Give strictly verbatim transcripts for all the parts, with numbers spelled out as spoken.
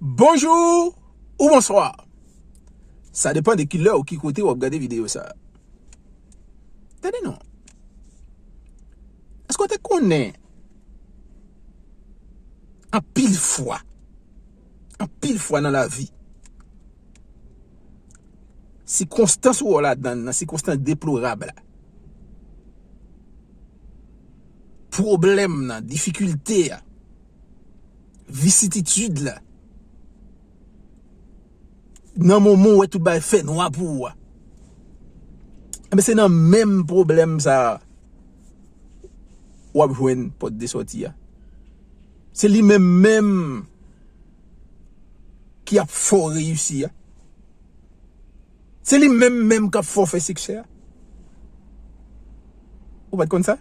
Bonjou ou bonswa. Sa depann de ki lè ou ki kote w ap gade videyo sa. Tande non. Èske w te konnen anpil fwa, anpil fwa nan lavi, sikonstans ou wè w ladan nan, sikonstans deplorab la, pwoblèm nan, difikilte a, visititid la, nan moman w wè tout bagay fè nwa pou ou a, enben se nan menm pwoblèm sa a w ap jwenn pòt de sòti a. Se li menm menm ki ap fè w reyisi a. Se li menm menm k ap fè w fè siksè a. Ou pa t konn sa?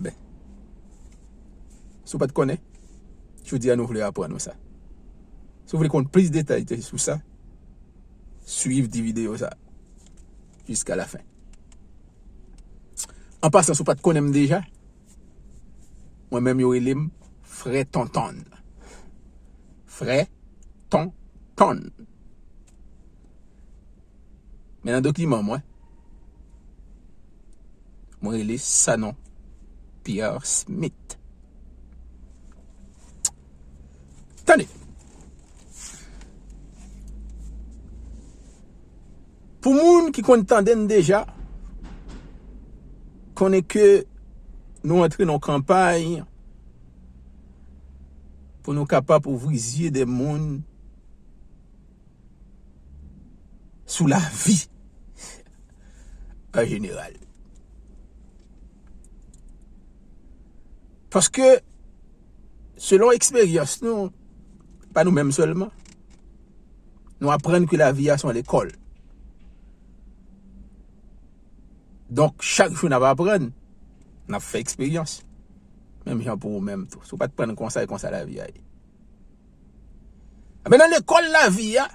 Ben, si w pa t konnen, jodi a nou vle aprann ou sa. Si w vle konn plis detay sou sa, swiv ti videyo sa jiska lafen. An pasan, si w pa t konnen m deja, mwen menm yo rele m Frè Tontonn. Frè Tontonn. Men nan dokiman mwen, mwen rele Sanon Pierre Smith. Tande. Pou moun ki konn tande n deja, konnen ke nou antre nan kanpay pou nou kapab ouvri zye de moun sou lavi an jeneral. Paske, selon eksperyans nou, pa nou menm sèlman, nou aprann ke lavi a se yon lekòl. Donk, chak jou n ap aprann, n ap fè eksperyans. Menm jan pou ou menm tou. Si w pa t pran konsa, e konsa lavi a ye. Men nan lekòl lavi a,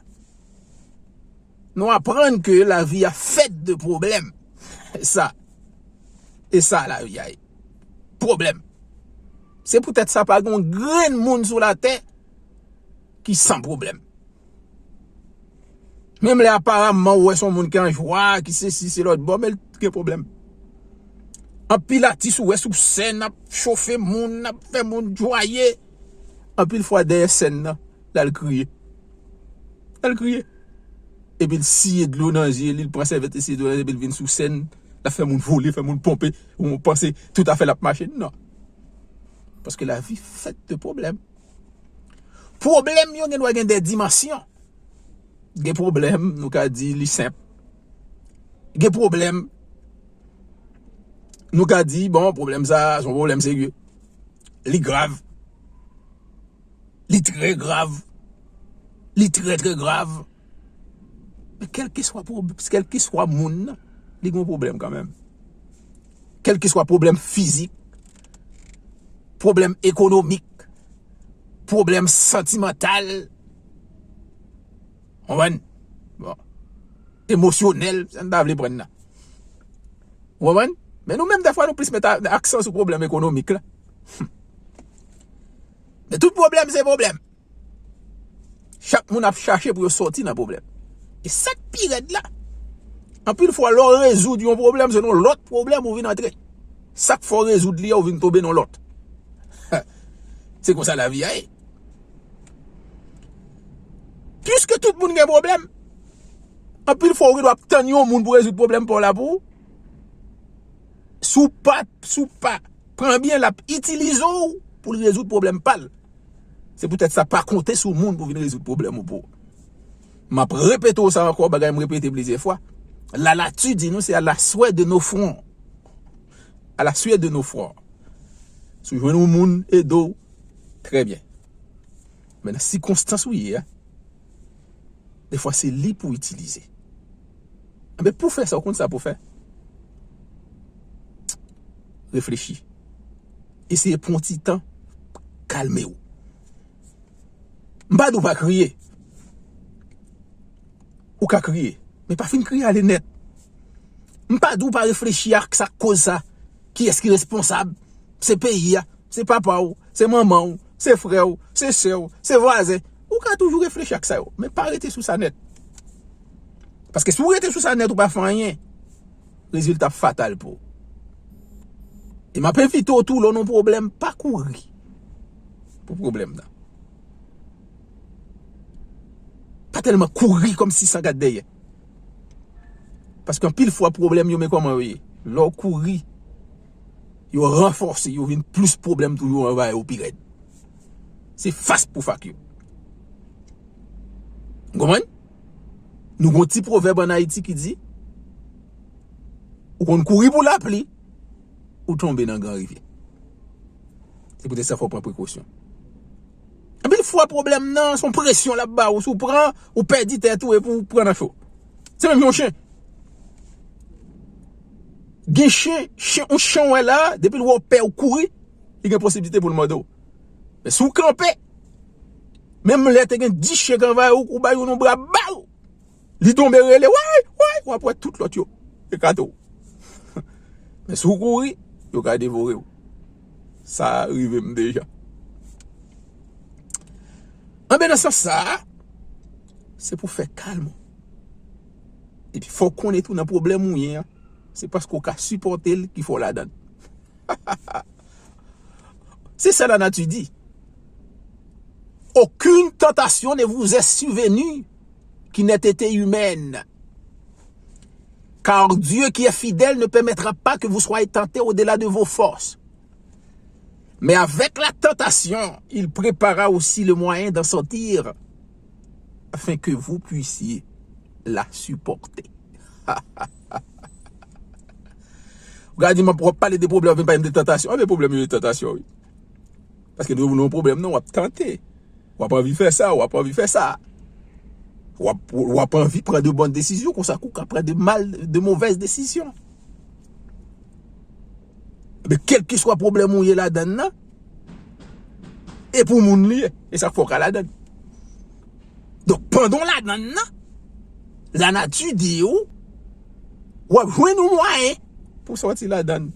nou aprann ke lavi a fèt de pwoblèm. E sa, e sa lavi a ye. Pwoblèm. Se poutèt sa pa gen yon grenn moun sou latè ki san pwoblèm. Menm lè aparamman ou wè se yon moun ki an jwa, ki sesi, se lòt bò, men l gen pwoblèm. Anpil atis ou wè sou sèn ap chofe moun, ap fè moun jwaye. Anpil fwa dèyè sèn nan, l al kriye. L al kriye. Epi l siye dlo nan zye li, l pran sèvyèt li siye dlo nan zye, epi l vin sou sèn, l ap fè moun vole, fè moun ponpe, ou panse tout afè l ap mache. Non. Paske lavi fèt de pwoblèm. Pwoblèm yo gen dwa gen de dimansyon. Gen pwoblèm, nou ka di li senp. Gen pwoblèm, nou ka di, bon, pwoblèm sa, se yon pwoblèm serye. Li grav. Li trè grav. Li trè, trè grav. Men kèlkeswa pwob-, kèlkeswa moun nan, li gen yon pwoblèm kanmenm. Kèlkeswa pwoblèm fizik, pwoblèm ekonomik, pwoblèm santimantal, konprann? Bon. Emosyonèl, sa n ta vle pran nan. Ou konprann? Men nou menm, dèfwa, nou plis met a-, aksan sou pwoblèm ekonomik la. Men tout pwoblèm se pwoblèm. Chak moun ap chache pou yo sòti nan pwoblèm. E sa k pi rèd la, anpil fwa, lè w rezoud yon pwoblèm, se nan lòt pwoblèm ou vin antre. Sa k fè w rezoud li a, ou vin tonbe nan lòt. Se konsa lavi a ye. Piske tout moun gen pwoblèm, anpil fwa, ou gen dwa ap tann yon moun pou rezoud pwoblèm pa w la pou ou. Si w pa, si w pa pran byen, l ap itilize w pou l rezoud pwoblèm pa l. Se poutèt sa, pa konte sou moun pou vin rezoud pwoblèm ou pou ou. M ap repete w sa ankò, bagay m repete plizyè fwa. La nature di nou, c'est à la sueur de nos fronts. À la sueur de nos fronts. Si w jwenn yon moun ede w, trè byen. Men nan sikonstans ou ye a, dèfwa se li pou w itilize. Enben, pou w fè sa, ou konn sa pou w fè? Reflechi. Eseye pran yon ti tan, kalme w. M pa di w pa kriye. Ou ka kriye, men pa fin kriye ale nèt. M pa di w pa reflechi ak sa k koz sa. Kiyès ki responsab? Se peyi a, se papa w, se manman w, se frè w, se sè w, se vwazen. Ou ka toujou reflechi ak sa yo, men pa rete sou sa nèt. Paske si w rete sou sa nèt, ou pa fè anyen, rezilta ap fatal pou ou. E m ap envite w tou, lè w nan yon pwoblèm, pa kouri pou pwoblèm nan. Pa tèlman kouri kòmsi san gad dèyè. Paske anpil fwa pwoblèm yo, men kòman yo ye. Lè w kouri, yo ranfòse, yo vin plis pwoblèm toujou anvayi w pi rèd. Se fas pou fak yo. Ou konprann? Nou gon ti pwovèb ann Ayiti ki di, ou konn kouri pou lapli, ou tonbe nan gran rivyè. Se poutèt sa fò w pran prekosyon. Anpil fwa pwoblèm nan, se yon presyon l ap ba ou. Si w pran, ou pèdi tèt ou epi w pran nan cho. Se menm jan yon chen. Gen chen, chen, yon chen w wè la, depi l wè w pè, ou kouri, li gen posiblite pou l mòde w. Men si w kanpe, menm lè te gen dis chen k anvayi w, ou ba youn yon bra, baw! Li tonbe rele, way, way, w ap wè tout lòt yo ekate w. Men si w kouri, yo ka devore w. Sa rive m deja. Anben, nan sans sa a, se pou fè kalm ou. Epi fò w konnen tou nan pwoblèm ou ye an, se paske w ka sipòte l ki fè w ladan l. C'est ça la nature dit. Aucune tentation ne vous est survenue qui n'ait été humaine. Car Dieu qui est fidèle ne permettra pas que vous soyez tentés au-delà de vos forces. Mais avec la tentation, il prépara aussi le moyen d'en sortir afin que vous puissiez la supporter. Ou ka di, "M ap, w ap pale de pwoblèm, w vin pale m de tantasyon." Anben, pwoblèm yo de tantasyon, wi. Paske nou, nou pwoblèm nan, w ap tante. W ap anvi fè sa, w ap anvi fè sa. W ap, w ap anvi pran de bòn desizyon, konsa kou ka pran de mal, de movèz desizyon. Men kèlkeswa pwoblèm ou ye ladan l nan, e pou moun li ye. E sa k fè w ka ladan l. Donk, pandan w ladan l nan, lanati di w, w ap jwenn yon mwayen pou sòti ladan l.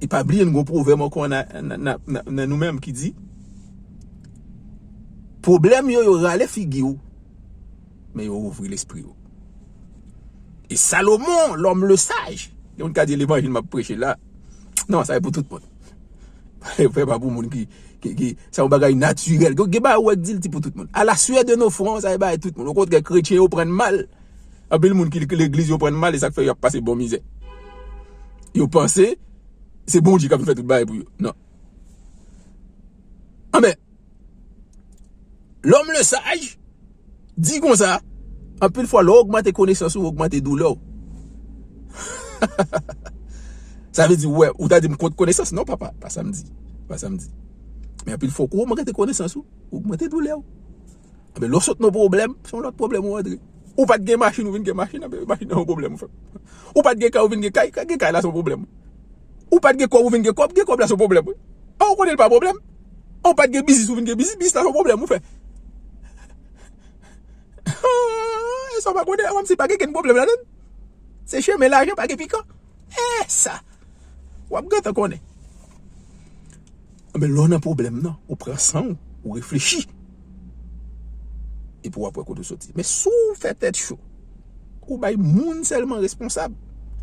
E pa bliye, n gon pwovèb ankò nan, nan, nan, nan, nan nou menm ki di, pwoblèm yo, yo rale figi w, men yo ouvri lespri w. E Salomon, l'homme le sage, gen moun ka di levanjil m ap preche la. Non, sa e pou tout moun. Frè, pa pou moun ki, ki, ki, sa yon bagay natirèl. Gen, gen bagay ou wè k di l ti pou tout moun. À la sueur de nos fronts, sa e bagay tout moun. Okontrè, kretyen yo pran n mal. Anpil moun ki legliz yo pran n mal, e sa k fè y ap pase bon mizè. Yo panse se Bondye k ap fè tout bagay pou yo. Non. Anben, l'homme le sage di konsa, anpil fwa, lè w ogmante konesans ou, w ogmante doulè w. Sa vle di, wè, ou ta di m kont konesans. Non, papa, pa sa m di. Pa sa m di. Men anpil fwa, ou ogmante konesans ou, ou ogmante doulè w. Anben, lè w sot nan pwoblèm, se yon lòt pwoblèm ou antre. Ou pa t gen machin, ou vin gen machin, anben, machin nan yon pwoblèm ou fè. Ou pa t gen kay, ou vin gen kay, gen kay la se yon pwoblèm. Ou pa t gen kòb, ou vin gen kòb, gen kòb la se yon pwoblèm wi. An, ou konnen l pa pwoblèm. An, ou pa t gen biznis, ou vin gen biznis, biznis la se yon pwoblèm ou fè. E sa w pa konnen, an, si pa gen kenn pwoblèm ladan l. Se chemen lajan, pa gen pikan. E sa. W ap gentan konnen. Anben, lè w nan pwoblèm nan, ou pran san w, ou reflechi. Epi w ap wè kote w soti. Men si w fè tèt cho, ou bay moun sèlman responsab,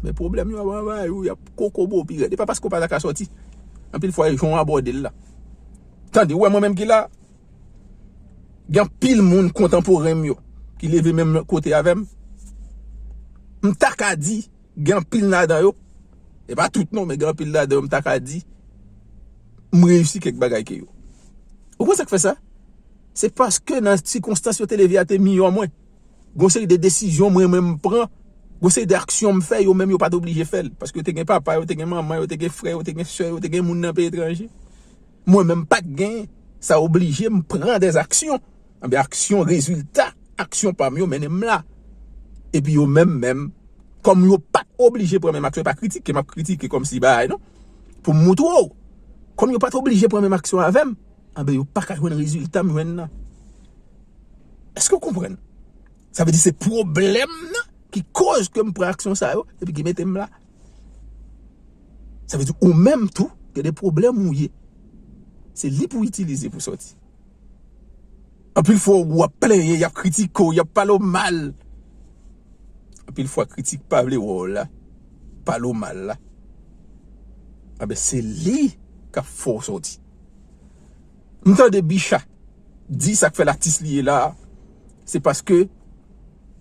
men pwoblèm yo ap anvayi w, y ap kokobe w pi rèd. E pa paske w pa ta ka sòti. Anpil fwa, e jan w abòde l la. Tande, ou wè mwen menm ki la, gen anpil moun kontanporen m yo, ki leve menm kote avè m. M ta ka di, gen anpil ladan yo, e pa tout non, men gen anpil ladan yo, m ta ka di, m reyisi kèk bagay ke yo. Ou konn sa k fè sa? Se paske nan sikonstans yo te leve a te miyò mwen. Gon seri de desizyon mwen menm m pran, gon seri de aksyon m fè, yo menm yo pa t oblije fè l. Paske yo te gen papa, yo te gen manman, yo te gen frè, yo te gen sè, yo te gen moun nan peyi etranje. Mwen menm pa t gen, sa oblije m pran dèzaksyon. Anben, aksyon, rezilta aksyon pa m yo mennen m la. Epi yo menm, menm, kòm yo pa t oblije pran menm aksyon, e pa kritike m ap kritike kòmsi bagay non. Pou m moutre w, kòm yo pa t oblije pran menm aksyon avè m, anben, yo pa ka jwenn rezilta m jwenn nan. Èske w konprann? Sa vle di se pwoblèm nan ki koz ke m pran aksyon sa yo, epi ki mete m la. Sa vle di ou menm tou, gen de pwoblèm ou ye. Se li pou itilize pou sòti. Anpil fwa w ap plenyen, y ap kritike w, y ap pale w mal. Anpil fwa kritik pa vle wè w la, pale w mal la. Anben, se li k ap fè w sòti. M tande Bicha di sa k fè l atis li ye la, se paske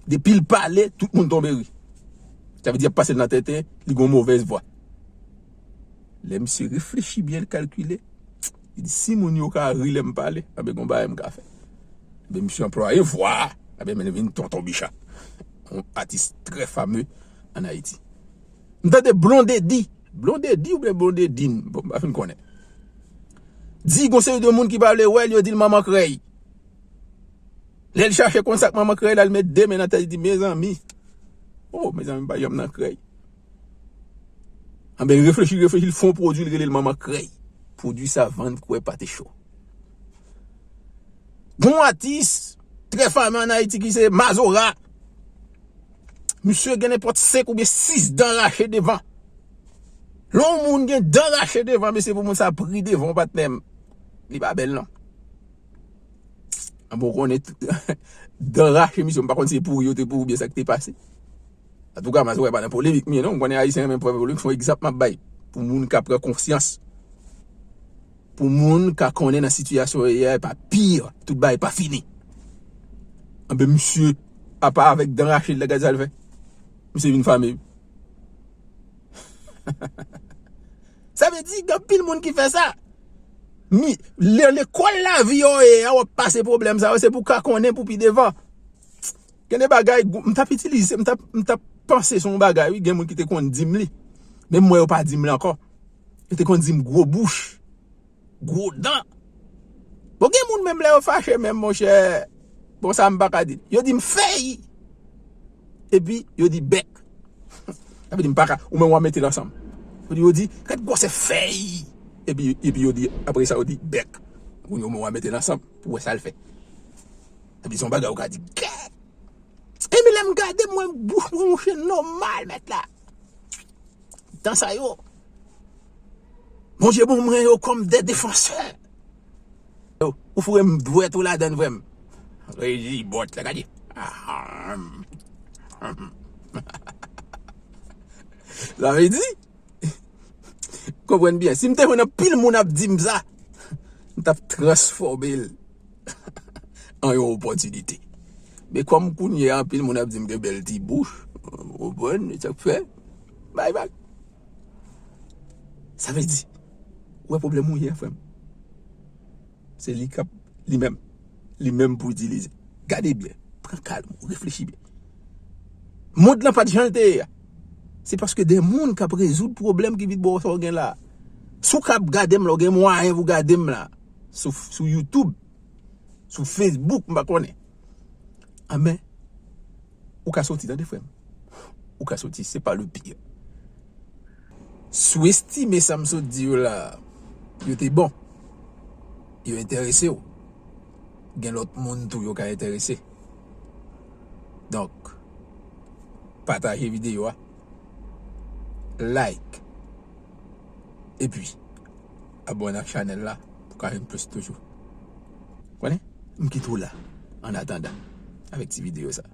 depi l pale, tout moun tonbe ri. Sa vle di y ap pase l nan tenten, li gen yon movèz vwa. Lè misye reflechi byen, l kalkile, li di, "Si moun yo ka ri lè m pale, anben, gon bagay m ka fè." Anben, misye anplwaye vwa a, anben, men vin Tonton Bicha, yon atis trè fame ann Ayiti. M tande Blondedy, Blondedy oubyen Blondedine, bon, m pa fin konnen. Di gon seri de moun ki pa vle wè l, yo di l manman krèy. Lè l chache konn sa k manman krèy la, l met de men nan tèt, li di, "Mezanmi, oh, mezanmi, m pa janm nan krèy." Anben, li reflechi, reflechi, li fè yon pwodui, li rele l manman krèy. Pwodui sa vann kwè pate cho. Gon atis trè fame ann Ayiti ki se Mazora. Misye gen nenpòt senk oubyen sis dan rache devan. Lè yon moun gen dan rache devan, mesye, pou moun sa pri devan w, patnè m. Li pa bèl, non. Anben, w konnen, dan rache misye, m pa konn si se pouri yo te pouri oubyen sa k te pase. Antouka, Mazora pa nan polemik, men non, m konnen Ayisyen renmen pran polemik, se yon egzanp m ap bay. Pou moun ka pran konsyans. Pou moun ka konnen nan sitiyasyon yo ye a, e pa pi, tout bagay pa fini. Anben, misye, apa avèk dan rache l la, gad sa l fè. Misye vin fame. Sa vle di, gen anpil moun ki fè sa. Mi, lè lekòl lavi yo ye a, w ap pase pwoblèm sa yo, se pou w ka konnen pou pi devan. Gen de bagay, gwo- m t ap itilize, m t ap, m t ap panse se yon bagay, wi, gen moun ki te konn di m li. Men m wè yo pa di m li ankò. Yo te konn di m gwo bouch, gwo dan. Bon, gen moun menm lè yo fache menm, monchè, bon, sa m pa ka di. Yo di m fèy, epi yo di bèk. Sa vle di m pa ka, ou menm w a mete l ansanm. Yo di, yo di, "Gad gwosè fèy." Epi, epi yo di, apre sa, yo di bèk. Kounye a, ou menm w a mete l ansanm pou wè sa l fè. Epi se yon bagay ou ka di, "Gad!" Epi lè m gade, m wè bouch mwen mouche nòmal, mèt la. Tan sa yo, Bondye ban mwen yo kòm de defansè. Ou foure m dwèt ou ladann vrèman. Rejibòt la, gade. Sa vle di, konprann byen, si m te jwenn anpil moun ap di m sa, m t ap transfòme l an yon opòtinite. Men kòm kounye a anpil moun ap di m gen bèl ti bouch, ou konprann, e sa k fè, bay bay. Sa vle di, ou wè pwoblèm ou ye a, frè m. Se li k ap, li menm, li menm pou itilize. Gade byen, pran kalm ou, reflechi byen. Mond lan pa t jan l te ye a. Se paske de moun k ap rezoud pwoblèm ki vin ba w sa w gen la. Si w k ap gade m la, w gen mwayen pou w gade m la. Sou, sou YouTube, sou Facebook, m pa konnen. Anben, ou ka soti, tande, frè m. Ou ka soti, se pa le pire. Si w estime sa m sot di yo la, yo te bon, yo enterese w, gen lòt moun tou yo ka enterese. Donk, pataje videyo a, like, epi abòne ak chanèl la pou ka jwenn plis toujou. Konnen? M kite w la, an atandan, avèk ti videyo sa.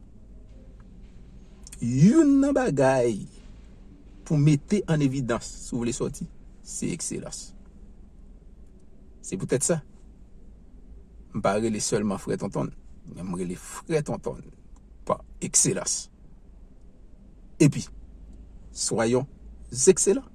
Youn nan bagay pou mete an evidans si w vle sòti, se ekselans. Se poutèt sa, m pa rele sèlman frè Tonton, men m rele frè Tonton pa ekselans. Epi, soyons excellents.